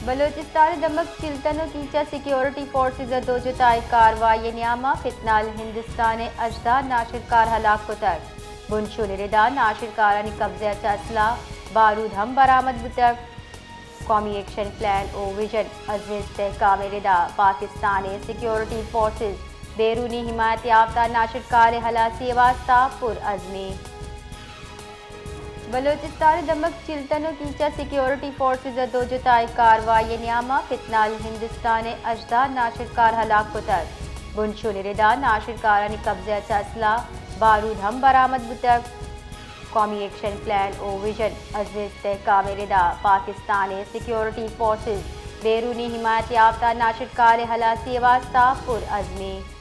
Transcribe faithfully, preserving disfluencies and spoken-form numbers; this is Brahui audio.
بلوچستان ءِ دمک چلتن و کیچ آ سیکیورٹی فورسز ءِ دو جتائے کاروائی ءِ نیام آ فتنہ الہندستان ءِ ہژدہ ناشرکار ہلاک کتگ۔ بنچل ءِ ردا ناشرکارانی قبضہ ئٹی اسلحہ بارود ہم برآمد بوتگ۔ قومی ایکشن پلان و ویژن عزم استحکام ءِ ردا پاکستان ءِ سیکیورٹی فورسز بیرونی حمایت یافتہ ناشرکار ءِ ہلاسی ءِ واستہ پر عزم ءِ۔ بلوچستان ءِ دمک چلتن و کیچ آ سیکیورٹی فورسز ءِ دو جتائے کاروائی ءِ نیام آ فتنہ الہندستان ءِ ہژدہ ناشرکار ہلاک کتگ۔ بنچل ءِ ردا ناشرکارانی قبضہ ئٹی اسلحہ بارود ہم برآمد بوتگ۔ قومی ایکشن پلان و ویژن عزم استحکام ءِ ردا پاکستان ءِ سیکیورٹی فورسز بیرونی حمایت یافتہ ناشرکار ءِ ہلاسی ءِ واستہ پر عزم ءِ۔